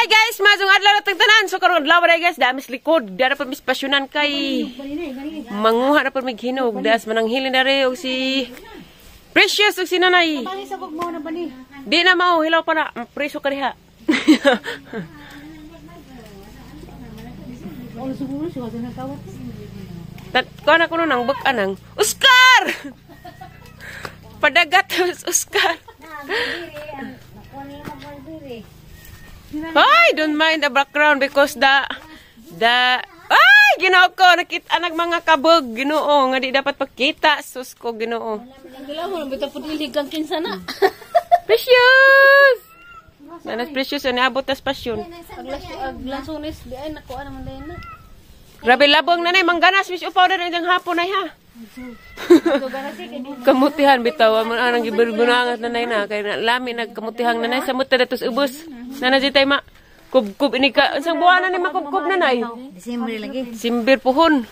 Hi guys, mazong adlaw na tanan. So karon adlaw ra guys, damis likod. Dara pa mis pasyonan kay manguha na pa mig hinog. Das mananghilin na og si Precious og si Nanay. Di na mao, hilaw pa na. Preso ka diha. Tat ko na kuno nang buk anang Oscar. Padagat Oscar. Ay, don't mind the background because the ay, Ginoo ko, nakita nag mga kabog, Ginoo, nga di dapat pakita, sus ko, Ginoo. Precious! Nanas precious, ani abot tas pasyon. Grabe labong nanay, mangganas, miss upaw na rin hapon ay ha. Kamutihan bitaw mo anang gibulgunangat nanay na kay lami nagkamutihang nanay samot ta datos ubos. Nana di tay ma kubkub ini ka unsang buwan na ni makubkub nanay? December lagi. Simber puhon.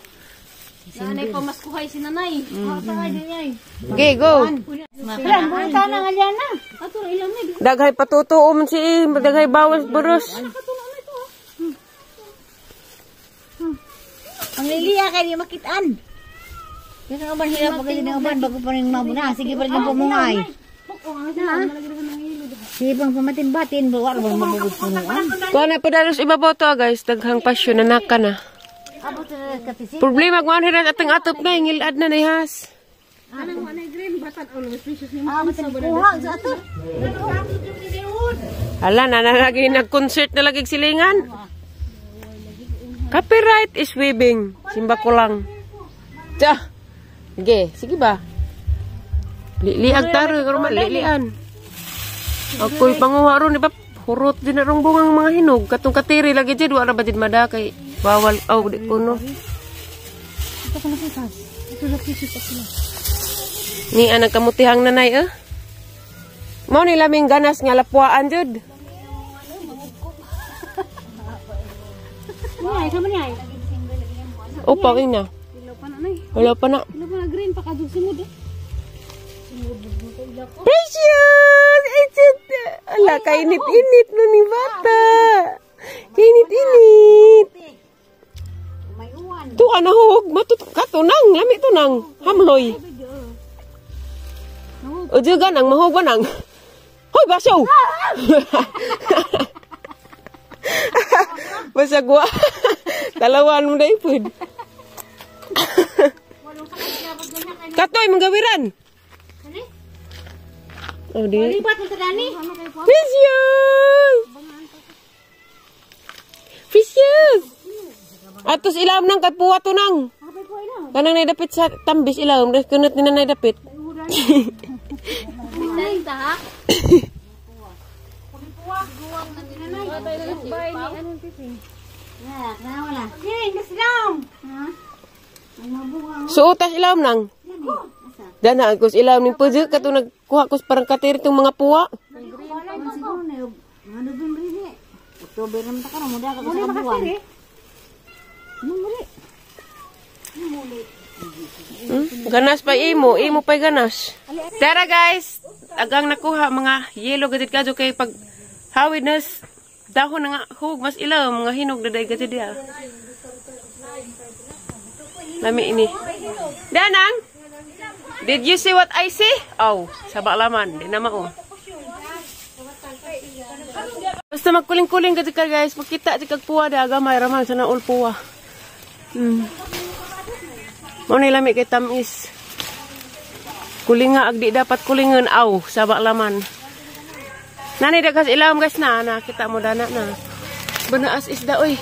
Nanay pa mas kuhay si nanay. Okay, go. Daghay patutuo man si daghay bawas buros. Ang liliya kay di makitaan. Kasi nga ban hirap pag nga ban bago pa rin mabuna. Sige pa rin pumungay. Sige pang pamatin-batin, wa ra bang mabugod punuan. Kuha na padalos ibabaw to guys, daghang pasyon na naka na. Abot na katisi. Problema kung ano atang atop na ngilad na nayhas. Abot na kuha sa ato. Hala na na lagi nag-concert na lagi silingan. Copyright is weaving. Simba ko lang. Tsa. Sige, sige ba? Liliag taro, karon lilian. Ako'y panguha ron, di ba? Hurot din na rong bungang mga hinog. Katong katiri lagi dyan, wala ba din mada kay bawal, oh, di kuno. Ni ang nagkamutihang nanay, eh. Mao ni laming ganas nga lapuaan jud. Opa, ina. Wala pa na. Wala pa na green pa kadug sumud. Precious! It's it. Ala, kainit-init no ni bata. Kainit-init. Tuwa na hug, matut kato nang, lami to nang hamloy. O juga nang mahug ba nang. Hoy, baso. Basta gua. Talawan mo dai pud. Katoy manggawiran. Oh, di. Precious! Precious! Atos ilam nang kapuwa to nang. Kanang naidapit sa tambis ilam, dahil kunot ni nanay dapit. Suotas ilam nang. Dana ako ilam ning pudyo kato nagkuha ko parang katir itong mga puwa. Ganas pa imo, imo pa ganas. Tara guys, agang nakuha mga yellow gadit kadyo kay pag hawid nas dahon na nga hug mas ilaw mga hinog daday gadit dia. Lami ini. Danang. Did you see what I see? Oh, saba laman. Di na mao. Basta magkuling-kuling ka guys. Makita di kag puwa da gamay raman sa naul puwa. Mao ni lami kay tamis. Kulinga ag di dapat kulingon aw saba laman. Nani dagas ilawom guys na nakita mo dana na. Banaas isda oy.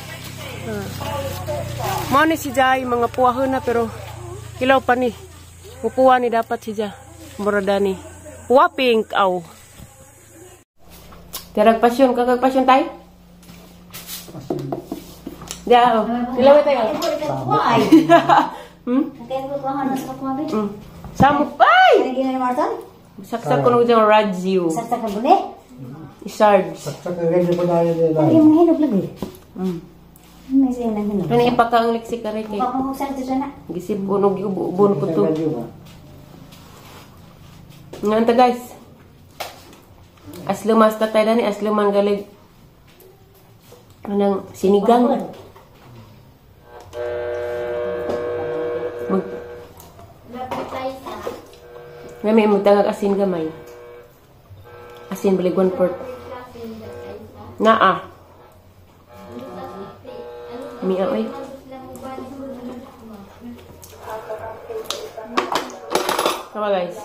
Mao ni si Jai mga puwahon na pero kilaw pa ni. Pupuwa ni dapat si Ja. Mura dani. Puwa pink aw. Tirag pasyon kagag pasyon tay. Ja, oh. Sila tayo. Samok ay. Saksak ko nung radyo. Saksak ka bule? Isards. Saksak ka ganyan po tayo nila. Ay, yung hinog lagi. Ano ipakaang leksik ka rin kay? Gisip ko nung ubon ko to. Ngayon ta guys. Aslumas tatay dani, asluman galig. Anang sinigang. Mag Nami mo tagag asin gamay. Asin balig 1/4. Naa. Mia oy. Come on, guys.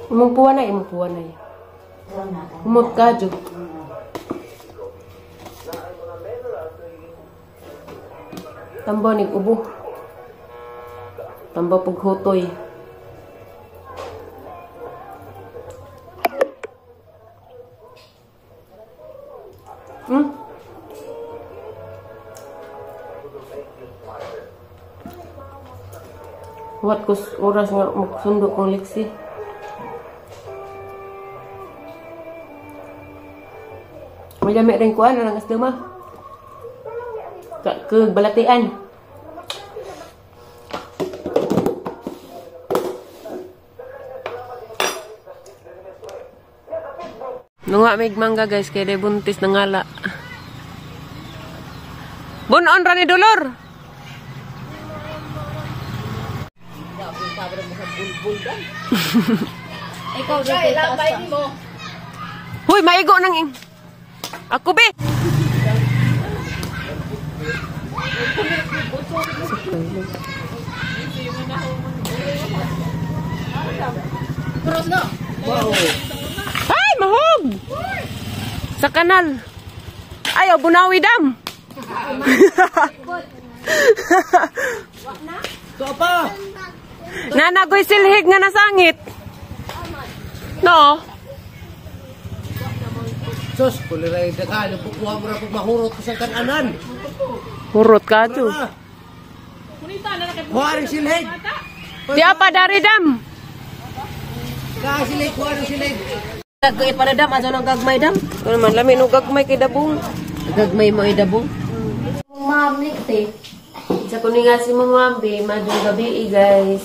Imong puwa na, imong puwa na. Umot ka, Jo. Tambo nig ubo. Tambo pughutoy. Wat ko oras nga magsundo kong liksi. Mayami rin kuan ang asduma. Kag balatian. Nunga mig mangga guys kay day buntis nangala. Bunon ra ni Dolor. Ikaw dito mo. Hoy, maigo nang ing. Ako be. Ay, mahog. Sa kanal. Ay, oh, Bunawi Dam. Nanagoy silhig nga nasangit. No. Sus, kuliray na ka. Kukuha mo na kung mahurot ko sa kananan. Hurot ka to. Kuha rin silhig. Di apa dari dam. Ka silhig, kuha rin silhig. Gagmay para dam, ato nang gagmay dam. Ano man, lami no gagmay kay dabong. Gagmay mo ay dabong. Ma'am, likte. Sa kuning nga si mong mambi, madung gabi guys.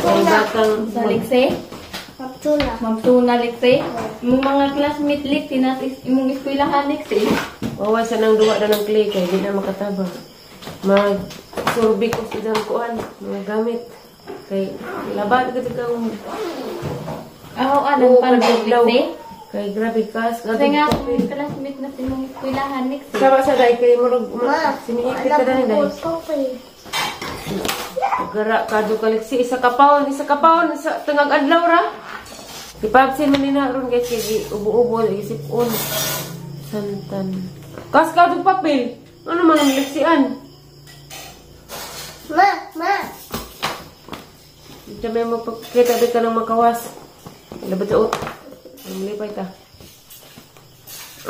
Ay bakang Sa likse? Mamtuna. Mamtuna likse? Imong mga classmate likse, na imong eskwelahan likse. Wawa sa nang duwa na ng clay kay di na makatabang. Mag-surbi ko sa idang kuan, mga gamit. Kay laban ka kang Aho, anong panagod likse? Kay grabe kas. Kasi nga, classmate na imong eskwelahan likse. Sama sa day kay murag siniipit ka dani day. Gara kadto kaliksi isa ka pound sa tungag adlaw ra. Ipabsin man nina ron guys kay ubo-ubo isip-on. Santan. Kas kadto papel. Ano man ang liksian? Ma, ma. Dito may mapagkita di ka ng makawas. Labat sa ut. Ang lipay ta.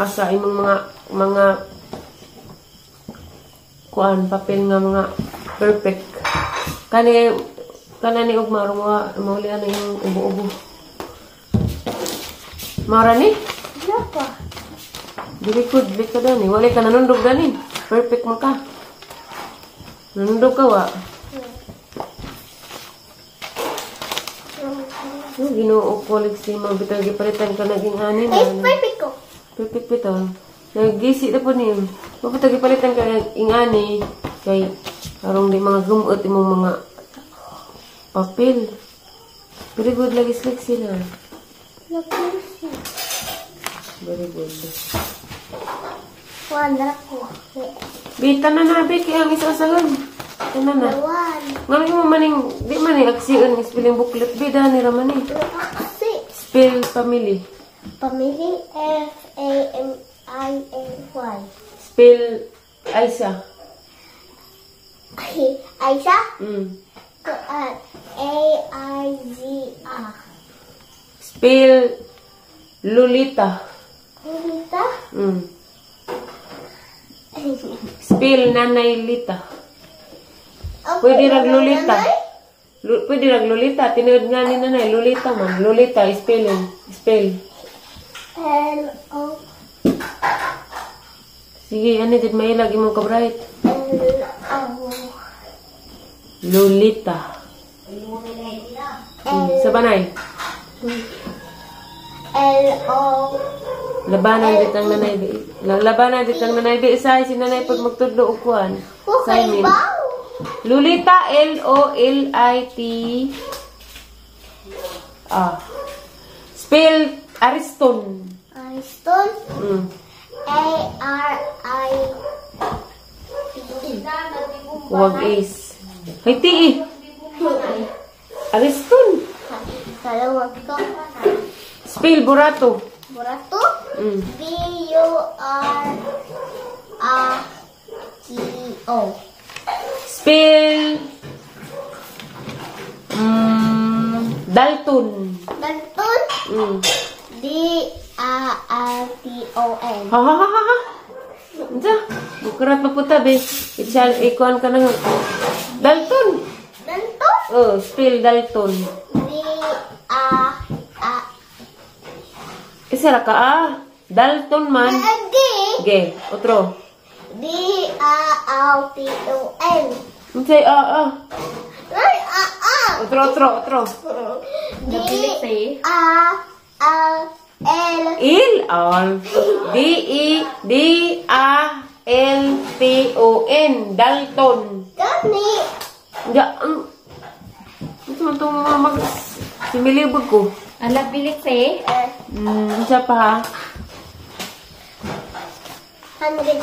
Asa imong mga kuan papel nga mga perfect. Kani kanani og marong wa maulian na yung ubo-ubo. Mara ni? Wala pa. Dili ko, dili ka dani. Wala ka nanundog dani. Perfect man ka. Nanundog ka wa. Oh, Ginoo ko liksi mo bitaw gipalitan ka naging ani na. Eh, perfect ko. Perfect bitaw. Nagisi na po niyo. Mapatag gipalitan ka naging ani kay arong di mga gumot imong mga papel. Very good lagi liksi na. Lagi. Very good. One na ko. Bita na na, Biki, ang isa-asahan. Tanan na. One. Ngano mo maning, di man ni aksiyon ng spelling booklet, bida ni raman ni. Aksi. Spell family. Family, F-A-M-I-A-Y. Spell Aisa. Aisa? Mm. A-I-Z-A. Spell Lolita. Lolita? Mm. Spell Nanay Lita. Pwede rag Lolita. Pwede rag Lolita. Tinuod nga ni Nanay. Lolita man. Lolita. Spelling. Spell. L-O. Sige, ano did mailag imong kabright. L-O. Lolita. L Sa banay. L O Labanan dit ang nanay bi. Labanan dit ang nanay bi. Isay si nanay pag magtudlo og kuan. Okay Simon. ba? Lolita, L O L I T A. Spell Ariston. Ariston. A R I T E. Huwag is. Hay T E. Ariston. Kalawag ko. Spell burato. Burato. B U R A T O. Spell Dalton. Dalton. D A L T O N. Ha ha ha ha ha. Unsa? Bukurat pa puta be. Itsal ikuan ka nang Dalton. Dalton. Oh, spell Dalton. D A A. Isa ra ka ah. Dalton man. D. Ge, otro. D A L T O N. Unsay a a? Ay, a a. Otro otro otro. D A L L. Il all. D E D A L T O N. Dalton. Gani. Ya, ang ito man itong mga mag similibog ko. Ala pilik eh. Isa pa ha. Hundred.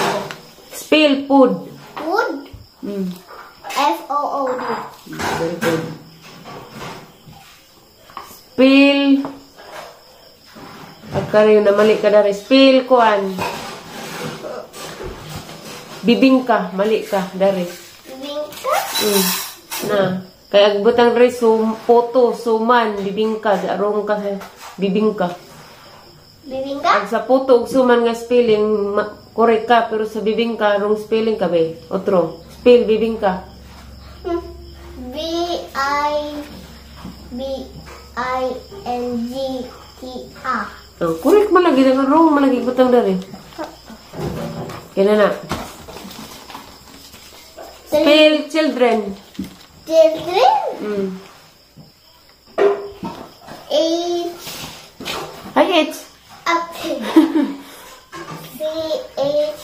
Spell food. Food. F O O D. Very good. Spell. Agkara yung namali ka dari. Spell kuan. Bibingka. Mali ka dari. Bibingka? Na. Kaya agbutang dari sum, poto, suman, bibingka. Darong ka sa bibingka. Bibingka? Ag sa puto ug suman nga spelling correct ka, pero sa bibingka wrong spelling ka be. Otro. Spell bibingka. B I B I N G T A. Oh, correct man lagi nga wrong man lagi butang dari. Kaya na. Spell children. Children? H. Hi H. Up. C H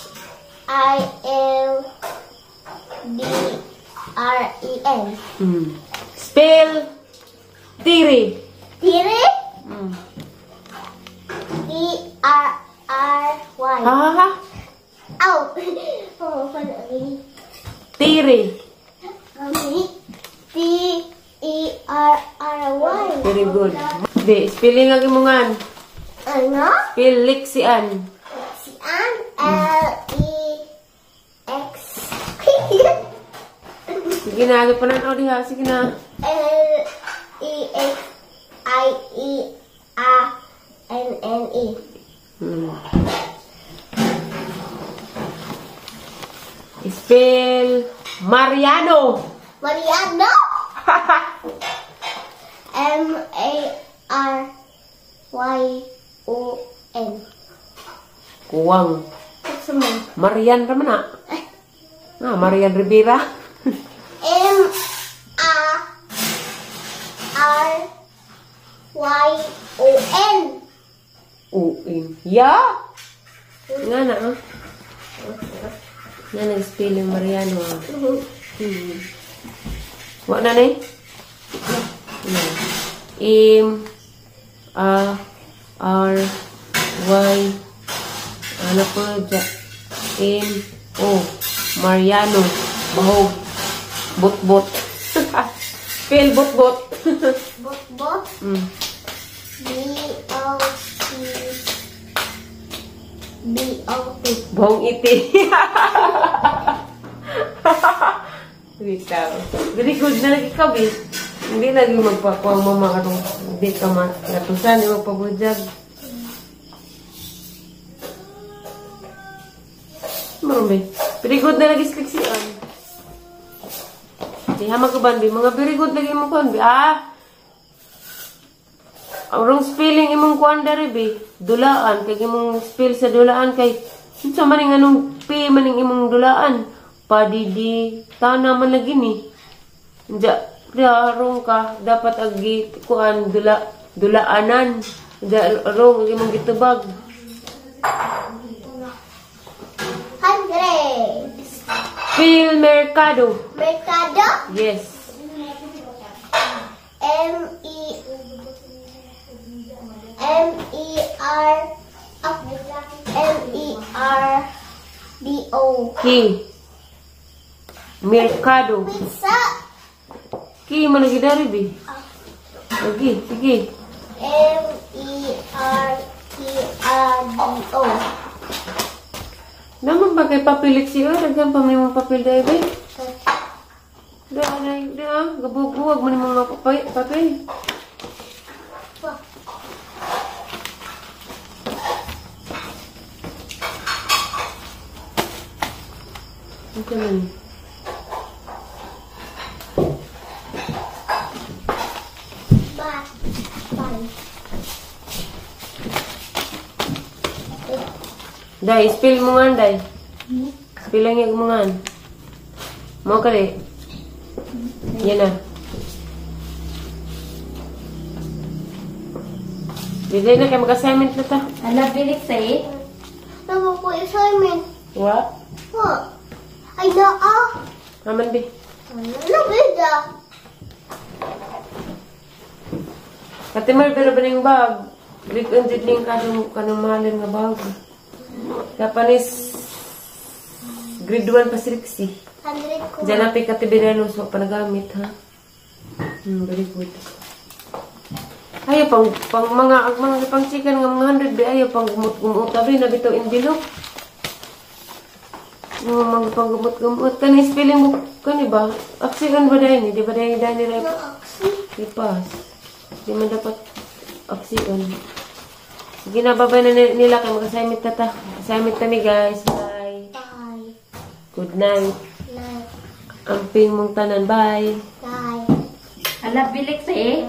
I L D R E N. Spell tiri. Tiri? T R R Y. Ha ha ha. Ow. Oh, Tiri. T E R R Y. Very good. Di, spelling lagi mo ngan. Ano? Spell Lexian. Lexian. L E X. Sige na, pa na diha. Sige na. L E X I E A N N E. Spell Mariano. Mariano. M A R Y O N. Kuwang. Marian raman na. Ah, Marian Rivera. M A R Y O N. O N. Ya. Nga na ah. Nga nag-spell yung Mariano ah. Wa na ni? M A R Y ano po M O Mariano. Bahog. Bot-bot. Spell bot-bot. Bot-bot. B O T B O T. Buhong iti. Wait lang. Very good na lagi ka, babe. Hindi lagi magpakuha mama karong hindi ka matusan, hindi magpabudyag. Marumi. Very good na lagi sliksian. Di ha magkaban, bi. Mga very good lagi imong kuan, bi. Ah! Ang wrong spelling imong kuan dari, bi. Dulaan. Kay imong spell sa dulaan kay unsa man ning anong P man ning imong dulaan. Padidi tana man lagi ni. Diya, rong ka dapat agi kuan dula dulaanan. Diya rong agi mong gitubag. 100. Phil Mercado. Mercado. Yes. M E M E R M E R D O. Ki. Mercado. Pizza. Ki mo lagi dari bi. Lagi, sige. M E R T A D O. Naman ba kay papilit siya? Daghan pa man imong papel dai be. Da na da gabuguwag man imong mga papel. Ito man. Bye. Dai, spill mo nga, Dai. Spill lang yung mo nga. Mo ka rin. Yan na. Dili na kay mag-assignment na ta. Ala, Felix eh. Naman ko assignment. Wa? Wa. Ay, naa. Aman bi. Ano bida? Katimar, pero ba ning bag? Likon jud ning kanong kanong mahalin nga bag. Japanese grade 1 pa si Rixie. 100 ko. Diyan na pikatibirano so pa nagamit ha. Very good. Ayo pang pang mga mga pang chicken nga mga 100 be ayo pang gumot-gumot tabi na bitaw envelope. Mga pang gumot-gumot kani spelling book kani ba? Aksiyon ba dai ni? Di ba dai dai ni No, aksi. Ipas. Di man dapat aksiyon. Sige na, babay na nila kay mag-assignment na ta. Assignment kami guys. Bye. Bye. Good night. Night. Amping mong tanan. Bye. Bye. Ala, Felix eh.